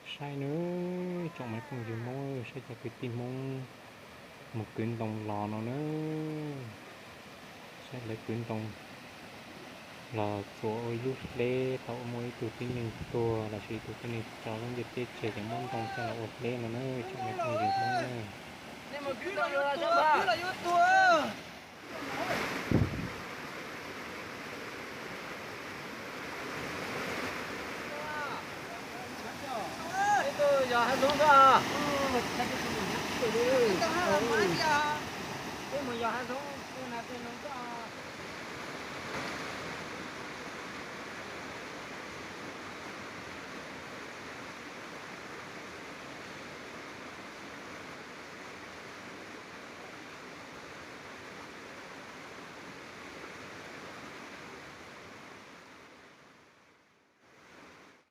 Saib nawb, tsoom me phooj ywg Hmoob, saib cov kwv tij Hmoob mus kwv ntoo los no nawb. Saib lawv kwv ntoo los txuas ua ib lub hleb, thaum muaj ib tug tib neeg tuag lossis ib tug tib neeg tso lub ntiaj teb tseg ces muab ntoo coj los ua hleb no nawb, tsoom me phooj ywg Hmoob nawb. Yog hav zoov xwb. Peb mus yog hav zoov xwb na, peb no.